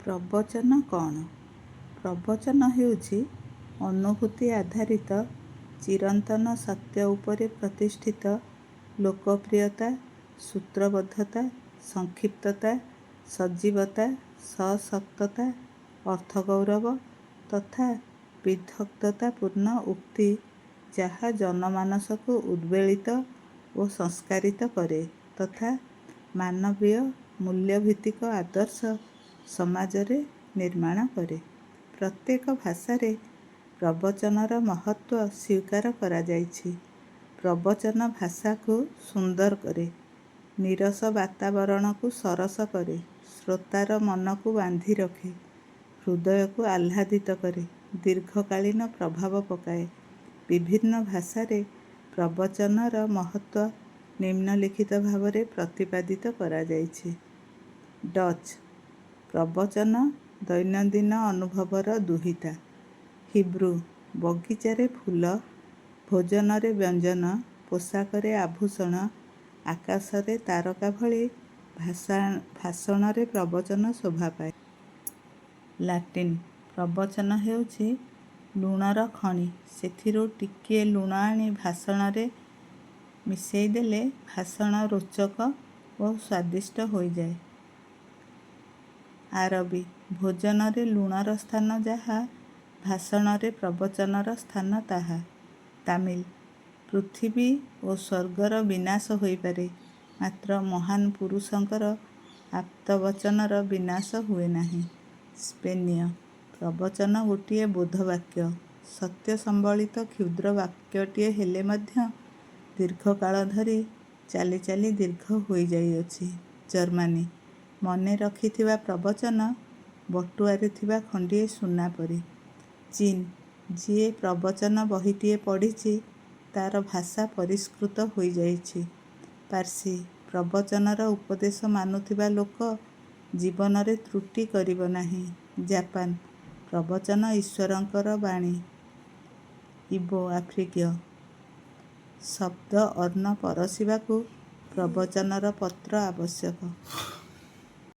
ପ୍ରବଚନ କ'ଣ? ପ୍ରବଚନ ହେଉଛି ଅନୁଭୂତି ଆଧାରିତ, ଚିରନ୍ତନ ସତ୍ୟ ଉପରେ ପ୍ରତିଷ୍ଠିତ, ଲୋକପ୍ରିୟତା, ସୂତ୍ରବଦ୍ଧତା, ସଂକ୍ଷିପ୍ତତା, ସଜୀବତା, ସଶକ୍ତତା, ଅର୍ଥଗୌରବ ତଥା ବିଦଗ୍ଧତାପୂର୍ଣ୍ଣ ଉକ୍ତି ଯାହା ଜନମାନସକୁ ଉଦ୍ବେଳିତ ଓ ସଂସ୍କାରିତ କରେ ତଥା ମାନବୀୟ ମୂଲ୍ୟଭିତ୍ତିକ ଆଦର୍ଶ ସମାଜରେ ନିର୍ମାଣ କରେ। ପ୍ରତ୍ୟେକ ଭାଷାରେ ପ୍ରବଚନର ମହତ୍ତ୍ୱ ସ୍ୱୀକାର କରାଯାଇଛି। ପ୍ରବଚନ ଭାଷାକୁ ସୁନ୍ଦର କରେ। ନୀରସ ବାତାବରଣକୁ ସରସ କରେ। ଶ୍ରୋତାର ମନକୁ ବାନ୍ଧି ରଖେ। ହୃଦୟକୁ ଆହ୍ଲାଦିତ କରେ। ଦୀର୍ଘକାଳୀନ ପ୍ରଭାବ ପକାଏ। ବିଭିନ୍ନ ଭାଷାରେ ପ୍ରବଚନର ମହତ୍ତ୍ୱ ନିମ୍ନଲିଖିତ ଭାବରେ ପ୍ରତିପାଦିତ କରାଯାଇଛି। ଡଚ୍: ପ୍ରବଚନ ଦୈନନ୍ଦିନ ଅନୁଭବର ଦୁହିତା। ହିବ୍ରୁ: ବଗିଚାରେ ଫୁଲ, ଭୋଜନରେ ବ୍ୟଞ୍ଜନ, ପୋଷାକରେ ଆଭୂଷଣ, ଆକାଶରେ ତାରକା ଭଳି ଭାଷଣରେ ପ୍ରବଚନ ଶୋଭାପାଏ। ଲାଟିନ୍: ପ୍ରବଚନ ହେଉଛି ଲୁଣର ଖଣି। ସେଥିରୁ ଟିକିଏ ଲୁଣ ଆଣି ଭାଷଣରେ ମିଶାଇଦେଲେ ଭାଷଣ ରୋଚକ ଓ ସ୍ୱାଦିଷ୍ଟ ହୋଇଯାଏ। ଆରବୀ: ଭୋଜନରେ ଲୁଣର ସ୍ଥାନ ଯାହା, ଭାଷଣରେ ପ୍ରବଚନର ସ୍ଥାନ ତାହା। ତାମିଲ: ପୃଥିବୀ ଓ ସ୍ୱର୍ଗର ବିନାଶ ହୋଇପାରେ, ମାତ୍ର ମହାନ୍ ପୁରୁଷଙ୍କର ଆପ୍ତବଚନର ବିନାଶ ହୁଏ ନାହିଁ। ସ୍ପେନୀୟ: ପ୍ରବଚନ ଗୋଟିଏ ବୋଧବାକ୍ୟ। ସତ୍ୟ ସମ୍ବଳିତ କ୍ଷୁଦ୍ର ବାକ୍ୟଟିଏ ହେଲେ ମଧ୍ୟ ଦୀର୍ଘକାଳ ଧରି ଚାଲି ଚାଲି ଦୀର୍ଘ ହୋଇଯାଇଅଛି। ଜର୍ମାନୀ: ମନେ ରଖିଥିବା ପ୍ରବଚନ ବଟୁଆରେ ଥିବା ଖଣ୍ଡିଏ ସୁନା ପରି। ଚୀନ୍: ଯିଏ ପ୍ରବଚନ ବହିଟିଏ ପଢ଼ିଛି, ତାର ଭାଷା ପରିଷ୍କୃତ ହୋଇଯାଇଛି। ପାର୍ସୀ: ପ୍ରବଚନର ଉପଦେଶ ମାନୁଥିବା ଲୋକ ଜୀବନରେ ତ୍ରୁଟି କରିବ ନାହିଁ। ଜାପାନ: ପ୍ରବଚନ ଈଶ୍ୱରଙ୍କର ବାଣୀ। ଇବୋ ଆଫ୍ରିକୀୟ: ଶବ୍ଦ ଅନ୍ନ ପରଷିବାକୁ ପ୍ରବଚନର ପତ୍ର ଆବଶ୍ୟକ।